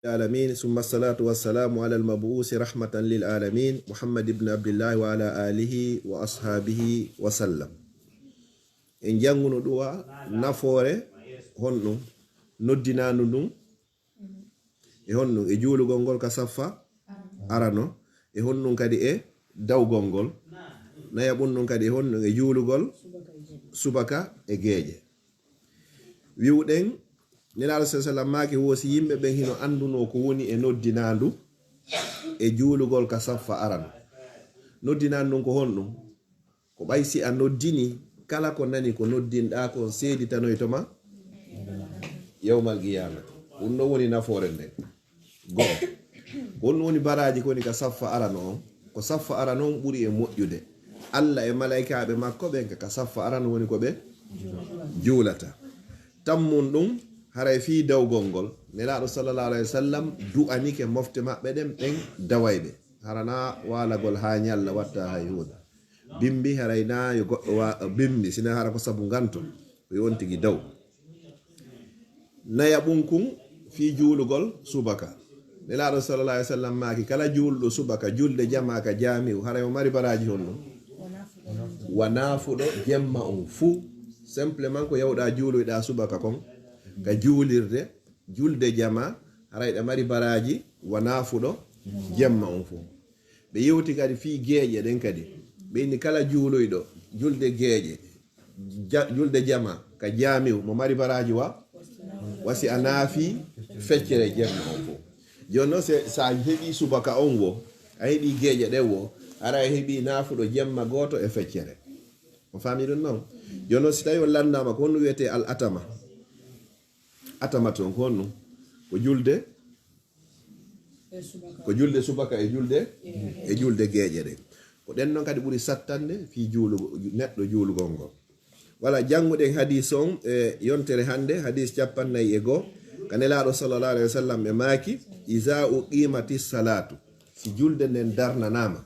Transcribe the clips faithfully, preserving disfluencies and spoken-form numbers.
العالمين، ثم الصلاة والسلام على المبعوث رحمة للعالمين، محمد بن عبد الله وعلى آله وأصحابه وسلم. En jannguno ɗuwa nafoore honɗum noddinaandu ndun, e honɗum e juulugol ngol ka saffa arano, e honɗum kadi e dawgol ngol, nayaɓun ɗum kadi e honɗum e juulugol subaka e geeƴe. Wi'uɗen, Nelaaɗo sallallahu alaihi wasallam maaki, wo si yimɓe ɓen hino anndunoo ko woni e noddinaandu e juulugol ka saffa arano. Noddinaandu ndun ko honɗum? Ko ɓay si a noddini, kala ko nani ko noddinɗaa kon seeditanoyto ma yawmal qiyaamati. Ɗum ɗon woni nafoore nden. Go'o. Ko honɗum woni baraaji ko woni ka saffa arano on? Ko saffa arano on ɓuri e moƴƴude. Alla e malaykaaɓe makko ɓen ka, ka saffa arano woni ko ɓe juulata. Tammun ɗum, haray fii dawgol ngol, Nelaaɗo sallallahu alaihi wasallam du'anike mofte maɓɓe ɗen, ɓen daway ɓe. Hara na waalagol haa ñalla watta hay huunde. Bimbi haray na yo goɗɗo wa-, bimbi, sina hara ko sabu nganto, ko yo on tigi daw. Nayaɓun kun fii juulugol subaka. Nelaaɗo sallallahu alaihi wasallam maaki, kala juuluɗo subaka, julde jamaa ka jaami'u, haray o mari baraaji honno? Wa naafuɗo jemma on fuu. Simplement ko yahuɗaa juuloyɗaa subaka kon, ka juulirde, julde jamaa, haray ɗa mari baraaji wa naafuɗo jemma on fuu. Ɓe yewti kadi fii geeƴe ɗen kadi. Ɓe inni kala juuloyɗo julde geeƴe, ja-, julde jamaa ka jaami'u mo mari baraaji wa, wa si a naafii feccere jemma on fuu. Jooni non, se, sa heɓii subaka on wo, a heɓii geeƴe ɗen wo, haray a heɓii naafuɗo jemma gooto e feccere. On faamii ɗum non? Jooni non, si tawii on lanndaama ko honɗum wi'etee al atama. Atama ton ko honɗum? Ko julde, ko julde subaka e julde, e julde geeƴe ɗen. Ko ɗen non kadi ɓuri sattande fii juulugo, neɗɗo juulugol ngol. Wala jannguɗen hadiis on e yontere hannde, hadiis cappannayi e go'o, ka Nelaaɗo sallallahu alaihi wasallam ɓe maaki, "Iza uqimati salatu." Si julde nden darnanaama.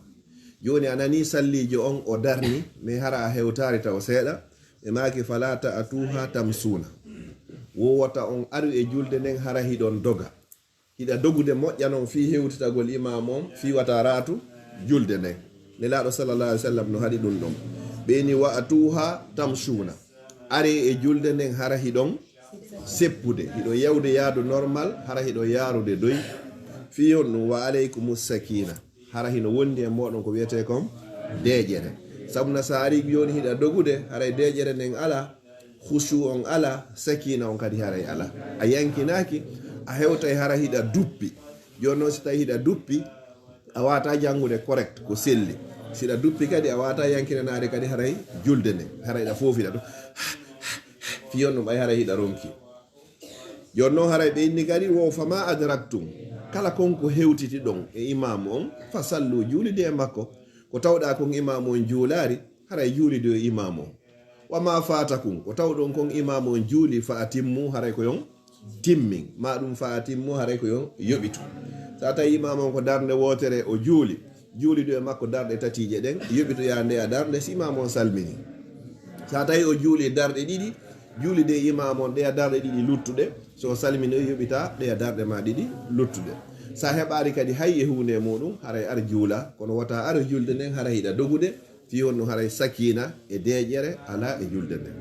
Jooni a nanii salliijo on o darni, mais hara a hewtaali taw seeɗa, ɓe maaki, "Fala ta'tuha tamsuna." Wo wota on aru e julde nden hara hiɗon doga. Hiɗa dogude moƴƴa non fii hewtitagol imaamu on, fii wata raatu julde nden. Nelaaɗo sallallahu alaihi wasallam no haɗi ɗum ɗon. Ɓe ni, "Wa atuha tamshuna." Are e julde nden hara hiɗon seppude, hiɗon yawde yaadu normal, hara hiɗon yaarude doy. Fii on ɗum, "Wa alaykumus sakina." Hara hino wondi e moɗon ko wi'etee kon deeƴere. Sabu na sa ari jooni hiɗa dogude, haray deeƴere nden ala, khushu on ala, sakina on kadi haray ala. A yankinaaki, a hewtay hara hiɗa duppi. Jooni non si tawi hiɗa duppi, a waata janngude correct ko selli. Si ɗa duppi kadi, a waata yankinanaade kadi haray julde nden. Haray ɗa foofiɗa ɗo. Fii on ɗum ɓay haray hiɗa ronki. Jooni non haray ɓe inni kadi, wo fama adraktum. Kala kon ko hewtiti ɗon e imaamu on, fa sallu, juulide e makko. Ko tawɗaa kon imaamu on juulaari, haray juulide e imaamu on. Wa ma fatakum, ko tawɗon kon imaamu on juuli, fa atimmu, haray ko yon timmin. Ma ɗum fa atimmu, haray ko yon yoɓitu. Sa tawi imaamu on ko darnde wootere o juuli, juulidu e makko darɗe tatiije ɗen, yoɓitoyaa ndeya darnde si imaamu on salmini. Sa tawi o juuli darɗe ɗiɗi, juulide e imaamu on ɗeya darɗe ɗiɗi luttuɗe, so o salmini o yoɓita ɗeya darɗe ma ɗiɗi luttuɗe. Sa heɓaali kadi hay e huunde e muɗum, haray ar juula, kono wota ar julde nden, haray hiɗa dogude, fii honno haray sakiina e deeƴere alaa e julde nden.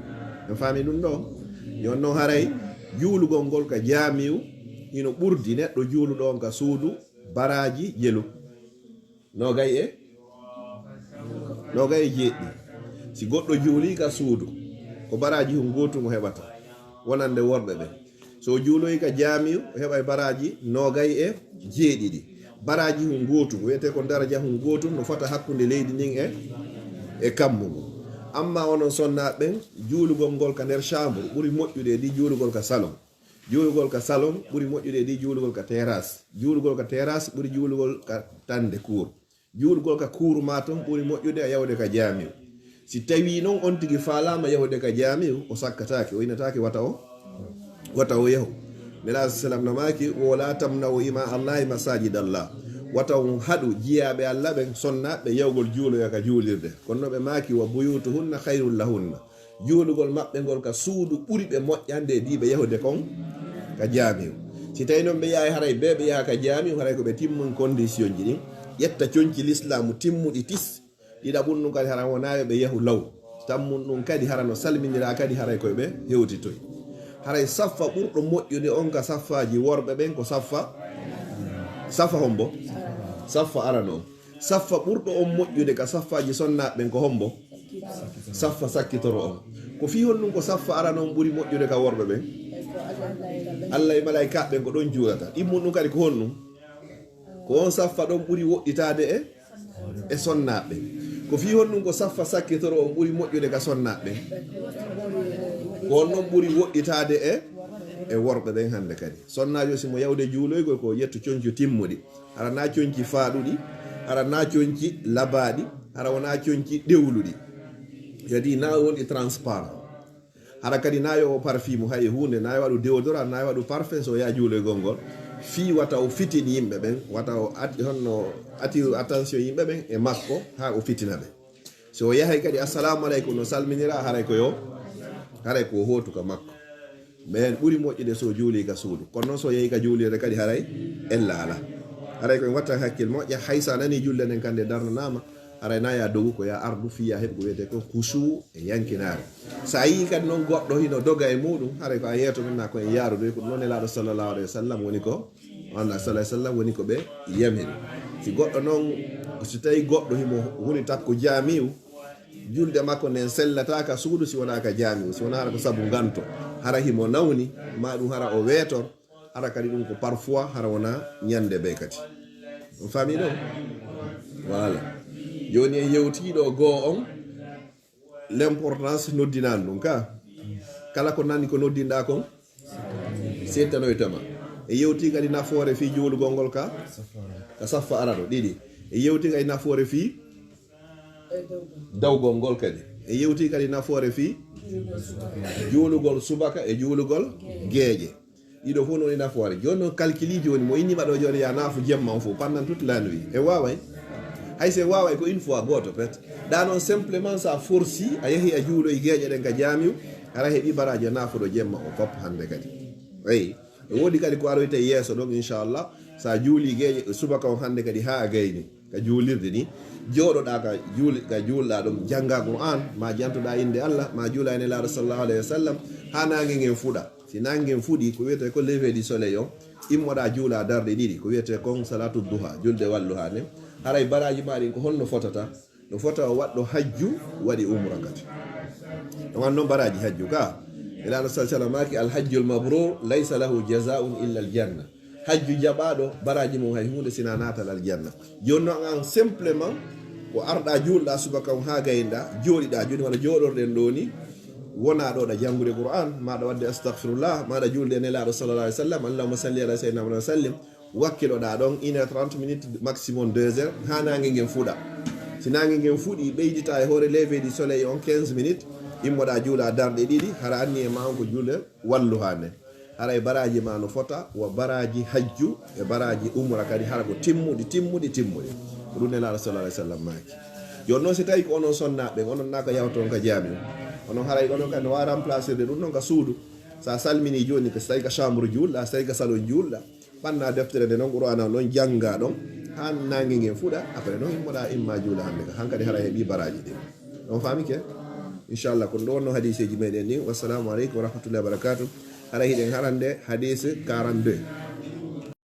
En faami ɗum ɗo? Jooni non haray juulugol ngol ka jaamiu hino ɓurdi neɗɗo juuluɗo on ka suudu baraaji jelu. Noogay e? Noogay e jeeɗiɗi. Si goɗɗo juulii ka suudu, ko baraaji hun gootu mo heɓata, wonande worɓe ɓen. So o juuloyi ka jaamiu, o heɓay baraaji noogay e jeeɗiɗi. Baraaji hun gootu, wiyetee ko daraja hun gootu, no fota hakkunde leydi ndin e, e kammu ngun. Amma onon sonnaaɓe ɓen, juulugol ngol ka nder chambre ɓuri moƴƴude e ɗi juulugol ka salon. Juulugol ka salon ɓuri moƴƴude e ɗi juulugol ka terrasse. Juulugol ka terrasse ɓuri juulugol ka tande cour. Juulugol ka kuuru ma ton ɓuri moƴƴude a yahude ka jaamiu. Si tawii non on tigi faalaama yahude ka jaamiu, o sakkataake, o inataake wata o, wata o yahu. Nelaaɗo sallam no maaki, "Wala tamna'u ima Allahi masajid Allah." Wata on haɗu jiyaaɓe Alla ɓen, sonnaaɓe, yahugol juuloya ka juulirde. Kono no ɓe maaki, "Wa buyutuhunna khairul lahunna." Juulugol maɓɓe ngol ka suudu ɓuri ɓe moƴƴande e ɗi ɓe yahude kon ka jaamiu. Si tawi noon ɓe yahay haray ɓe ɓe yaha ka jaami, haray ko ɓe timmun condition ji ɗin, ƴetta conci lislaamu timmuɗi tis. Ɗiɗaɓun ɗum kadi hara wonaa yo ɓe yahu law. Tammun ɗum kadi hara no salminiraa kadi haray koye ɓe hewtitoy. Haray saffa ɓurɗo moƴƴude on ka saffaaji worɓe ɓen ko saffa, saffa hombo? Saffa arano on. Saffa ɓurɗo on moƴƴude ka saffaaji sonnaaɓe ɓen ko hombo? Saffa sakkitoro on. Ko fii honɗum ko saffa arano on ɓuri moƴƴude ka worɓe ɓen? Allah e malaykaaɓe ɓen ko ɗon juulata. Ɗimmun ɗum kadi ko honɗum? Ko on saffa ɗon ɓuri woɗɗitaade e, e sonnaaɓe. Ko fii honɗum ko saffa sakkitoro on ɓuri moƴƴude ka sonnaaɓe? Ko on ɗon ɓuri woɗɗitaade e, e worɓe ɓen hannde kadi. Sonnaajo si mo yawde juuloygol ko ƴettu conco timmuɗi. Hara naa conci faaɗuɗi, hara naa conci labaaɗi, hara wonaa conci ɗewluɗi. Yadi naa wonɗi transparent. Hara kadi naa yo o parfum hay huunde, naa yo waɗu déodorant, naa yo waɗu parfum so yaa juuloygol ngol. Fii wata o fitin yimɓe ɓen, wata o ati, honno attire attention yimɓe ɓen e makko, haa o fitina ɓe. So o yahay kadi, "Assalamu aleykum," no salminira, haray ko yo, haray ko o hootu ka makko. Ɓen ɓuri moƴƴude so o juuli ka suudu. Kono noon so o yahi ka juulirde kadi haray ella alaa. Haray ko en wattan hakkil moƴƴa, hay so a nanii julde nden kadi nde darnanaama, haray naa yaa dogu ko yaa ardu fii yaa heɓu ko wiyetee ko kusu e yankinaare. So a yii kadi noon goɗɗo hino doga e muuɗum, haray ko a yeeto min naa ko en yaarude ko noon Nelaaɗo sallallahu alayhi wa sallam woni ko, on sallallahu alayhi wa sallam woni ko ɓe yamiri. Si goɗɗo noon, si tawi goɗɗo himo huli takko jaamiyu, julde makko nden sellataa ka suudu si wonaa ka jaamiyu, si wonaa hara ko sabu nganto. Hara himo nawni, maa ɗum hara o weetor, hara kadi ɗum ko parfois, hara wonaa ñande bee kadi. On faami ɗo? Voilà. Jooni en yewtii ɗo goo on, l'importance noddinaandu ɗum ka. Kala ko nani ko noddinɗaa kon, settanoytama. En yewtii kadi nafoore fii juulugol ngol ka, ka saffa arano, ɗiɗi. En yewtii kadi nafoore fii dawgol ngol kadi. En yewtii kadi nafoore fii juulugol subaka e juulugol geeƴe. Ɗiɗo fof no woni nafoore. Jooni noon calcul jooni mo inni mbaɗo jooni ya naafu jemma on fof pendant toute la nuit. E waaway. Hay se waaway ko une fois gooto pet. Ɗa noon simplement sa forci a yehi a juuloy geeƴe ɗen ka jaamiu, hara heɓi baraji a naafuɗo jemma o fop hannde kadi. Eyi. E woodi kadi ko aroyta e yeeso ɗon inchallah. Sa juuli geeƴe subaka on hannde kadi haa a gayni. Ka juulirde ni, jooɗoɗaa ka juul-, ka juulɗaa ɗum, jannga Qur'an, ma jantoɗaa innde Allah, ma juula e Nelaaɗo sallallahu alayhi wa sallam, haa naange ngen fuɗa. Si naange ngen fuɗi, ko wiyetee ko lever du soleil on, immoɗaa juula darɗe ɗiɗi, ko wiyetee kon salatu duha, julde walluhaa nden. Haray baraaji maa ɗin ko honno fotata? No fota o waɗɗo hajju, waɗi umra kadi. Ɗum an noon baraaji hajju ka. Nelaaɗo sallallahu alayhi wa sallam maaki, "Al hajjul mabrur laysa lahu jazaa'un illa al janna." Hajju jaɓaaɗo, baraaji mum hay huunde sinaa naatal aljanna. Jooni noon, an simplement, ko arɗaa juulɗaa subaka on haa gaynɗaa, jooɗiɗaa jooni wano jooɗorɗen ɗoo ni, wonaa ɗo ɗa janngude Qur'an, maa ɗa waɗde astagfirullah, maa ɗa juulde e Nelaaɗo sallallahu alayhi wa sallam, allahumma salli ala sayyidina Muhammad wa sallim, wakkiloɗaa ɗon une heure trente minutes, maximum deux heures, haa naange ngen fuɗa. Si naange ngen fuɗi, ɓeyditaa e hoore lever du soleil on quinze minutes, immoɗaa juulaa darɗe ɗiɗi, hara anniye maa on ko juulde walluhaa nden. Haray baraaji ma no fota wa baraaji hajju e baraaji umra kadi, hara ko timmuɗi, timmuɗi, timmuɗi. Ko ɗum Nelaaɗo sallallahu alayhi wa sallam maaki. Jooni noon, si tawi ko onon sonnaaɓe ɓen, onon naa ko yawton ka jaami on. Onon haray onon kadi no waawi remplacer de ɗum noon ka suudu. Sa salmini jooni ko, si tawi ka chambre juulɗa, si tawi ka salon juulɗa, ɓanna deftere nde noon, Qur'aana on ɗon jannga ɗon, haa naange ngen fuɗa, après noon immoɗa imma juula hannde ka. Hankadi haray heɓi baraaji ɗin. On faami ke? Inchallah, ko ɗum ɗo wonno hadiseeji meɗen ɗin. Wassalamu aleykum wa rahmatullahi wa barakatuh. Haray hiɗen harande hadise quarante-deux.